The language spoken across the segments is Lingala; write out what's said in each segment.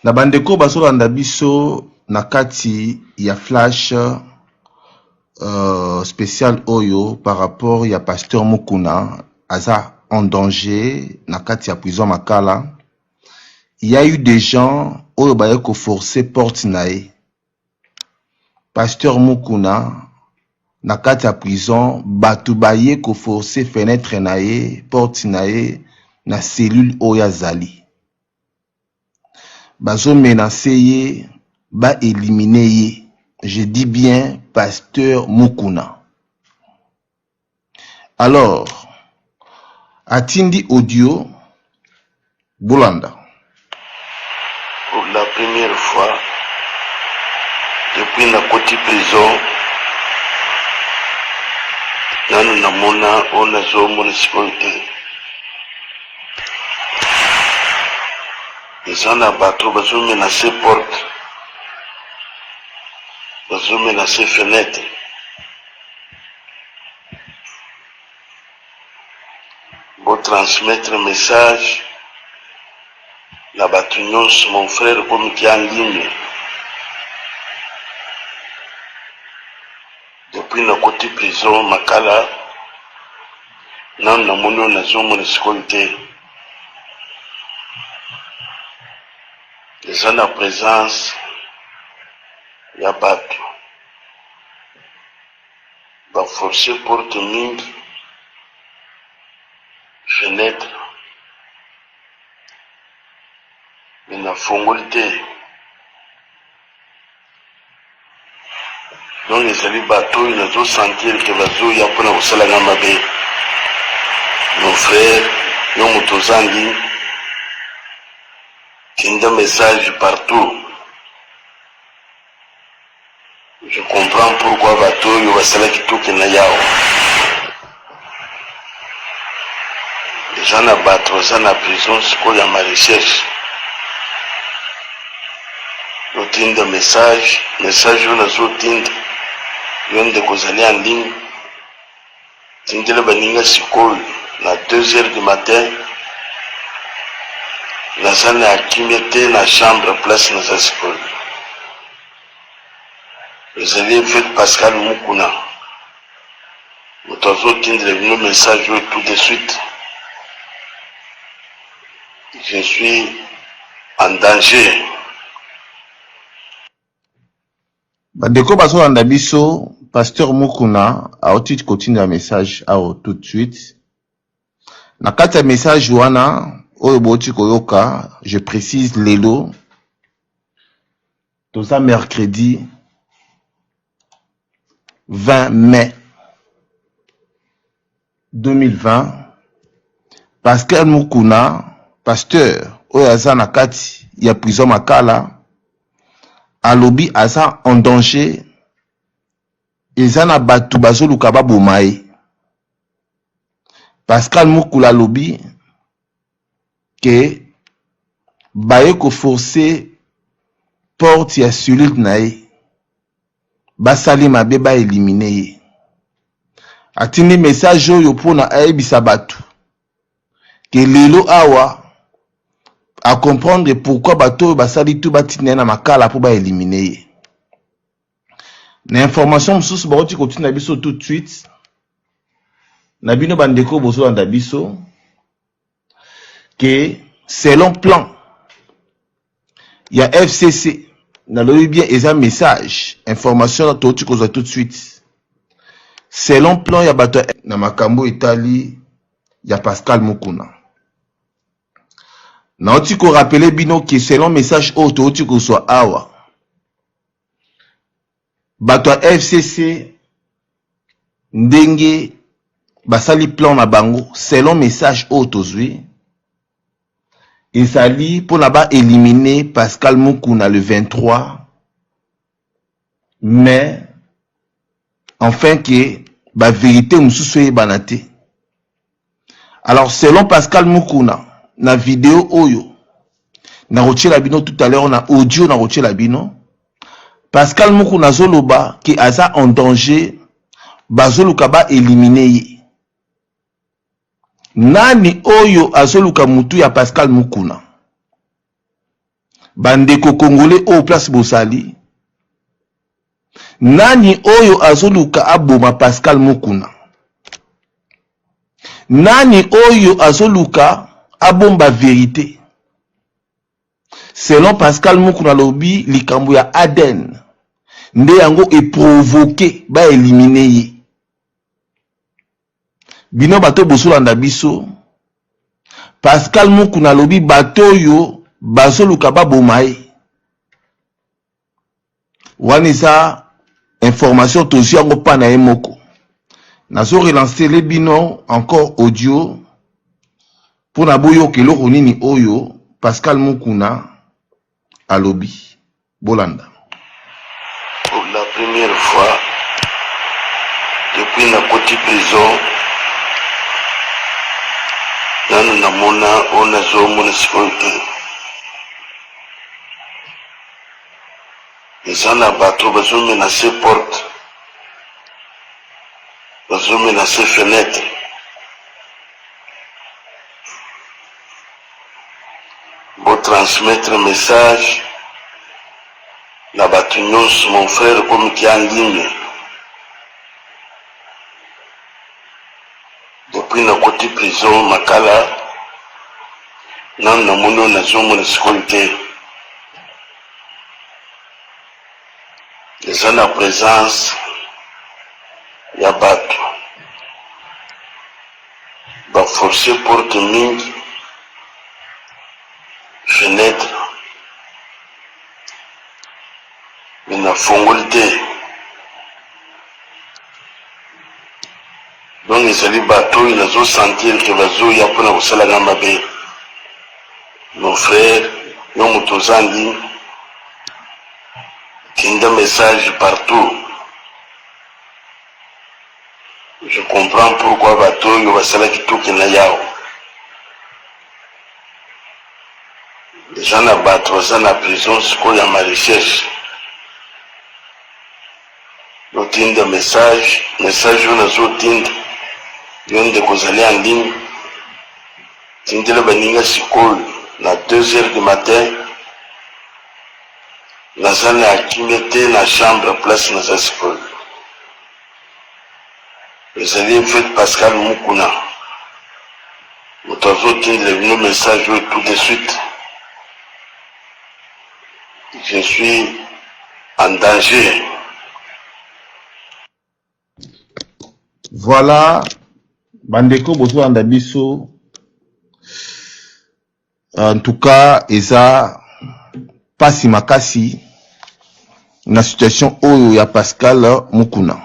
Na bandeko bazolanda biso na kati ya flash special oyo par rapport ya pasteur Mukuna aza en danger na kati ya prison Makala. Il y a eu des gens oyo baye ko forcer porte na ye. Pasteur Mukuna na kati ya prison bato baye ko forcer fenêtre na ye, porte na ye na cellule oyo azali. Bazo menacer ye ba éliminer ye. Je dis bien pasteur Mukuna. Alors atindi audio bolanda. Pour la première fois depuis nakoti prison nanu namona oyo nazomona sikoyo te. Eza na bato bazo menacer porte, bazo menacer fenetre. Bo transmettre message na bato nyonso, mon frère komi ki en ligne. Depuis nakoti prison Makala nanu namoni oyo nazomona sikoyo te. Eza na presence ya bato ba force porte mingi fenetre mais nafongoli te. Donc ezali bato oyo nazo sentir ke bazoya mpona kosala nga mabe. Mon frère, yo moto ozangi, tinda message partout. Je comprends pourquoi bato oyo basalaki tokenda yawo. Eza na bato baza na prison sikoyo ya ma recherche. Otinda message, message oyo nazotinda yo ndeko ozali en ligne, tindela baninga sikoyo na 2 heures du matin, naza na kimia te na chambre place naza sikoyo. Ezali Evêque Pascal Mukuna moto azotindela bino message oyo tout de suite. Je suis en danger. Bandeko bazolanda biso, Pasteur Mukuna auti kotinda message awa tout de suite. Na kati ya message wana oyo bouti koyoka, je précise lelo toza mercredi 20 mai 2020, Pasteur Mukuna, pasteur oyo aza na kati ya prison Makala, alobi aza en danger, eza na bato bazoluka baboma ye. Pascal Mukula alobi ke baye ko forcer porte ya cellule na ye, basali mabe ba éliminer ye. Atindi message oyo mpona ayebisa bato ke lelo awa a comprendre pourquoi bato oyo basali tout batinda ye na Makala mpo ba éliminer ye. Na information mosusu bauti kotinda biso tout de suite na bino bandeko bozolanda biso ke selon plan ya FCC, nalobi bien eza message information touti kozwa tout de suite, selon plan ya bato na makambo etali ya Pascal Mukuna, nauti korappeler bino ke selon message oyo touti kozwa awa, bato ya FCC ndenge basali plan na bango selon message oyo tozwi ezali mpona baéliminer Pascal Mukuna le 23 mai, enfin ke bavérité mosusu eyebana te. Alors selon Pascal Mukuna na video oyo nakotiela bino tout à l'heure na audio, nakotiela bino, Pascal Mukuna azoloba ke aza en danger, bazoluka baéliminer ye. Nani oyo azoluka mutu ya Pascal Mukuna? Bandeko congolais oyo place bozali, nani oyo azoluka aboma Pascal Mukuna? Nani oyo azoluka abomba verite? Selon Pascal Mukuna alobi likambo ya ADN nde yango eprovoke ba elimine ye. Bino bato bozolanda biso, Pascal Mukuna alobi bato oyo bazoluka baboma ye. Wana eza information tozwi yango mpa na ye moko. Nazo relancele bino encore audio mpona boyoka eloko nini oyo Pascal Mukuna alobi. Bolanda. Pour la première fois depuis nakoti prison, nanu namona oyo nazomona sikoyo te. Eza na bato bazomenace porte, bazomenace fenetre. Botransmettre message na bato nyonso, mon frère komi ki en ligne. Depuis nakoti prison Makala, nanu namoni oyo nazomona sikoyo te. Eza na presence ya bato ba force porte mingi, fenetre, mais nafongoli te. Donc ezali bato oyo nazo sentir ke bazoya mpona kosala nga mabe. Mon frère, yo moto oza en ligne, tinda message partout. Je comprends pourquoi bato oyo basalaki tokenda yawo. Eza na bato baza na prison sikoyo ya ma recherche. Botinda message, message oyo nazotinda yo ndeko ozali en ligne, tindela baninga sikoyo na 2 heures du matin. Naza na kimia te na chambre place naza sikoyo. Ezali Mfete Pascal Mukuna moto azotindela bino message oyo tout de suite. Je suis en danger. Voilà, bandeko bozolanda biso, en tout cas eza pasi makasi na situation oyo ya Pascal Mukuna.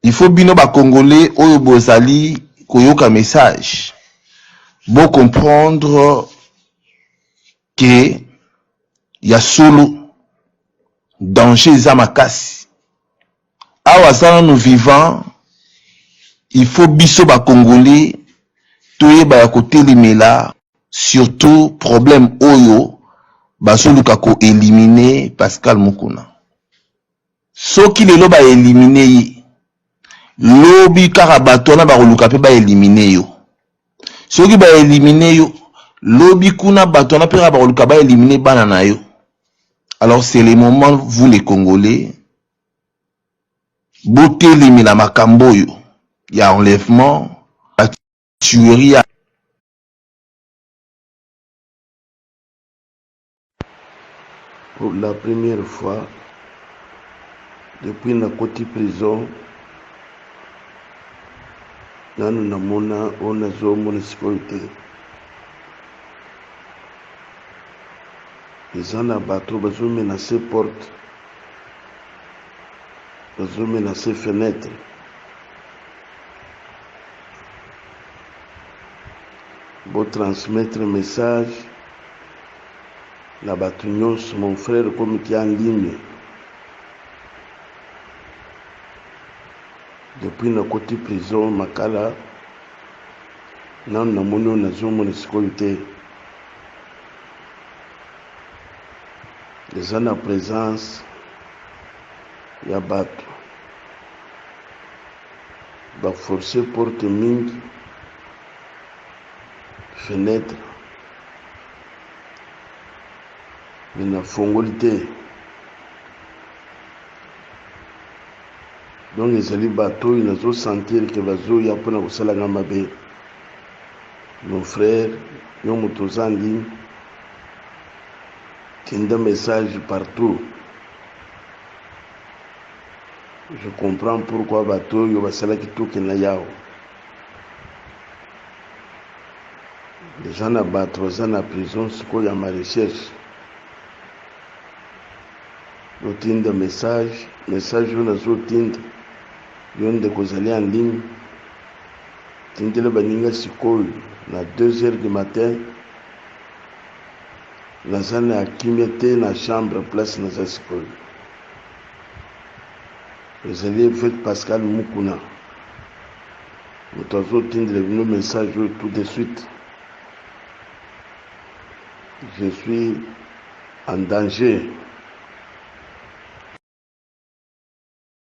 Il faut bino ba congolais oyo bozali koyoka message bo comprendre ke ya solo danger eza makasi. Awa aza nanu vivant, il faut biso ba congolais toyeba ya kotelemela surtout problème oyo bazoluka ko eliminer Pascal Mukuna. Soki lelo ba eliminer ye, lobi kaka bato wana bakoluka pe ba eliminer yo. Soki ba eliminer yo, lobi kuna bato wana pe kaka bakoluka ba eliminer bana na yo. Alors c'est le moment, vous les Congolais, botelemela makambo oyo ya enlèvement, ya tuerie ya Pour la première fois depuis nakoti prison, nanu namona oyo nazomona sikoyo te. Eza na bato bazomenace porte, bazomenace fenetre. Botransmettre message na bato nyonso, mon frère komi ki en ligne. Depuis nakoti prison Makala, nanu namoni oyo nazomona sikoyo te. Eza na presence ya bato ba force porte mingi, fenetre. Mais nafongoli te. Donc ezali bato oyo nazo sentir que bazoya mpona kosala nga mabe. Mon frère, yo moto oza en ligne, tinda message partout. Je comprends pourquoi bato oyo basalaki tokenda yawo. Eza na bato baza na prison sikoyo ya ma recherche. Otinda message, message oyo nazotinda yo ndeko ozali en ligne, tindela baninga sikoyo na 2 heures du matin. Naza na kimia te na chambre place naza sikoyo. Ezali évêque Pascal Mukuna moto azotindela bino message oyo tout de suite. Je suis en danger.